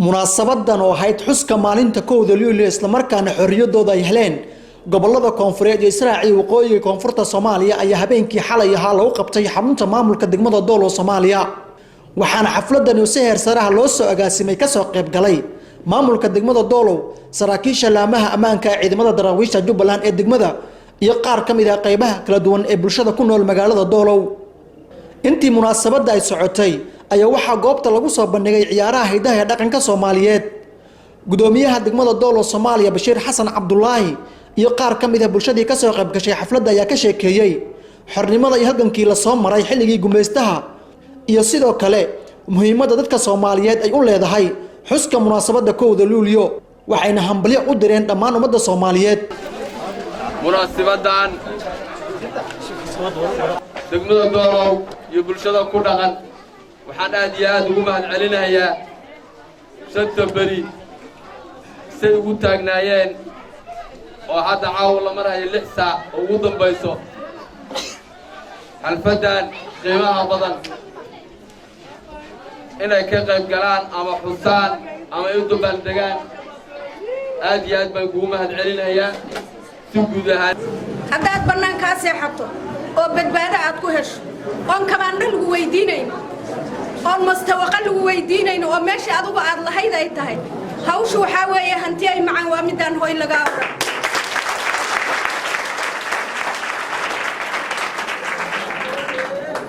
Munaasabadan oo ahayd xuska maalinta 1-da Luulyo, islamarkaana xorriyadooda ay heleen gobolada koonfureed iyo israacii waqooyiga koonfurta Soomaaliya, ayaa habeenkii xalay ahaa lagu qabtay xarunta maamulka degmada Doolow, Soomaaliya. Waxaana xafladani si heer saraha loo soo agaasimay kasoo qayb galay maamulka degmada Doolow, saraakiisha laamaha ammaanka ee ciidamada daraawiishta Jubbaland ee degmada iyo qaar ka mid ah qeybaha kala duwan ee bulshada ku nool magaalada Doolow. Intii munaasabadda ay socotay ayaa waxaa goobta lagu soo bandhigay ciyaaraha hidaha ee dhaqanka Soomaaliyeed. Gudoomiyaha degmada Doolow, Soomaaliya, Bashiir Xasan Cabdulaahi iyo qaar ka mid ah bulshadii kasoo qayb gashay xafladda ayaa ka sheekeeyey xornimada iyo halgankii lasoo maray xilligii gumaystaha iyo sidoo kale muhiimadda dadka Soomaaliyeed ay u leedahay xuska munaasabadda 1-da Luulyo, waxayna hambalyo u direen dhammaan ummadda Soomaaliyeed. Munaasibaddan degmada Doolow iyo bulshada ku dhaqan waxaan aad iyo aad ugu mahad celinayaa shanta beri say ugu taagnaayeen oo hadda caawa la marayo 6 saac oo ugu dambayso xalfaddan qiimaha badan inay ka qayb galaan ama xusaan ama ay u dabaaldegaan. Aad iyo aad baan kugu mahad celinayaa si guud ahaan. Haddaad bannaankaa seexato oo badbaado aad ku hesho, oon kabaandho lagu weydiinayn, oon mastawaqa lagu weydiinayn, oo meesha adugu aad lahayd ay tahay, hawshu waxaa weeye hanti ay macaan waa midaan hoy laga awra.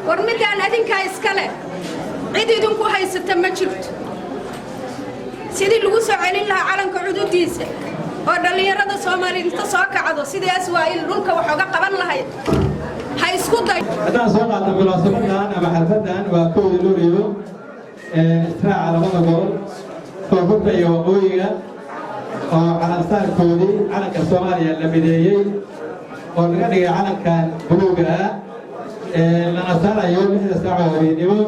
War middaan adinkaa iska leh, cid idinku haysata ma jirto. Sidii lagu soo celin lahaa calanka cududiisa oo dhallinyarada Soomaaliya inta soo kacdo sidii Aswaa'il dhulka wax oga qaban lahayd, ha isku day. Haddaan soo qaadno munaasabadan ama xalfadan, waa 1-da Luuliyo, israaca labada gobol, koonfurta iyo waqooyiga, oo calansaarkoodii calanka Soomaaliya la mideeyey oo laga dhigay calankan buluuga ah, lana saarayo 6da saac oo habeennimo.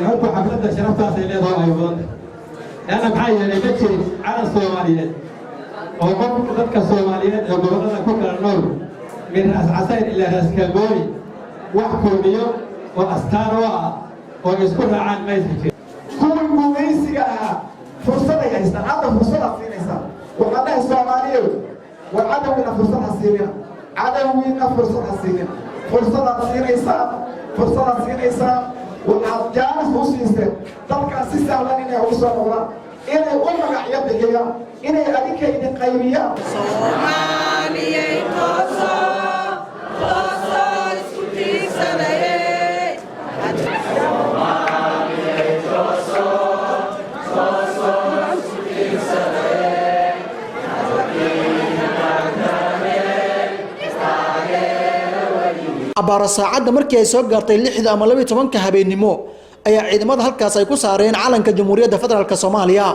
Horta xafladda sharaftaasay leedaho ay mudanta, leanna maxaa yeelay ma jirin calan Soomaaliyeed oo qof dadka Soomaaliyeed ee gobollada ku kala nool min Raas Casayr ilaa Raas Kaambooni wax kulmiyo oo astaan u ah oo isku raacaan maysan jirin. Kuwii gumaysiga ahaa fursaday haystaan, hadda fursadaad siinaysaa. Waxaan dhahay, Soomaaliyeed, war cadowgiina fursad ha siinina, cadowgiina fursad ha siinina. Fursadaad siinaysaa, fursadaad siinaysaa. Waxaad jaanis u siiseen dalkan si sahlan inay ugu soo noqdaan, inay u magacyo bixiyaan, inay adinka idin qaybiyaan. Soomaaliyay, toosoo toosoo, isku tiirsadaye. Soomaaliyay, toosoo toosoo, isku tiirsadaye, hadalkiina taageera. Abaaro saacadda markii ay soo gaartay 6da ama 12-ka habeennimo ayaa ciidamada halkaas ay ku saareen calanka Jamhuuriyadda Federaalka Soomaaliya.